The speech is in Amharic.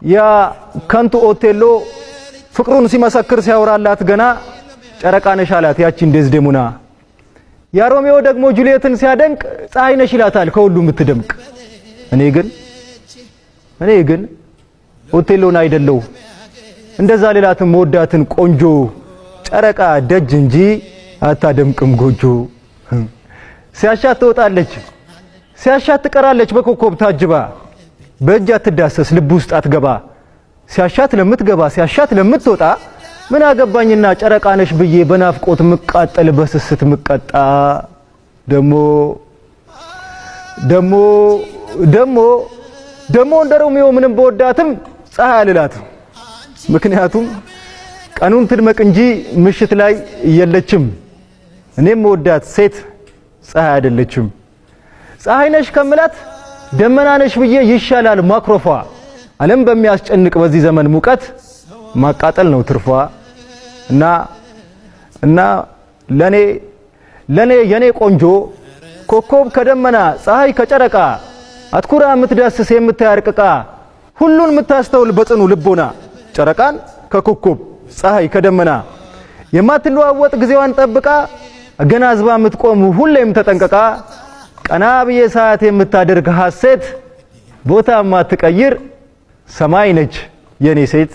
ያ ከንቱ ኦቴሎ ፍቅሩን ሲመሰክር ሲያወራላት ገና ጨረቃ ነሽ አላት ያቺን ዴዝዴሞና። ያ ሮሜዮ ደግሞ ጁልየትን ሲያደንቅ ፀሐይ ነሽ ይላታል ከሁሉ የምትደምቅ። እኔ ግን እኔ ግን ኦቴሎን አይደለሁ፣ እንደዛ ሌላትም መወዳትን ቆንጆ። ጨረቃ ደጅ እንጂ አታደምቅም ጎጆ። ሲያሻት ትወጣለች፣ ሲያሻት ትቀራለች በኮከብ ታጅባ። በእጅ አትዳሰስ፣ ልብ ውስጥ አትገባ። ሲያሻት ለምትገባ፣ ሲያሻት ለምትወጣ ምን አገባኝና ጨረቃ ነሽ ብዬ በናፍቆት ምቃጠል፣ በስስት ምቀጣ። ደሞ ደሞ ደሞ ደሞ እንደ ሮሚዮ ምንም በወዳትም ፀሐይ አልላትም። ምክንያቱም ቀኑን ትድመቅ እንጂ ምሽት ላይ የለችም። እኔም መወዳት ሴት ፀሐይ አይደለችም። ፀሐይ ነሽ ከምላት ደመና ነሽ ብዬ ይሻላል ማክሮፏ። ዓለም በሚያስጨንቅ በዚህ ዘመን ሙቀት ማቃጠል ነው ትርፏ። እና ለኔ የኔ ቆንጆ ኮከብ ከደመና፣ ፀሐይ ከጨረቃ፣ አትኩራ የምትዳስስ የምታያርቅቃ፣ ሁሉን የምታስተውል በጽኑ ልቦና፣ ጨረቃን ከኮከብ፣ ፀሐይ ከደመና የማትለዋወጥ፣ ጊዜዋን ጠብቃ አገናዝባ የምትቆም፣ ሁሌም ተጠንቀቃ ቀና ብዬ ሰዓት የምታደርግ ሐሴት፣ ቦታ የማትቀይር ሰማይ ነች የኔ ሴት።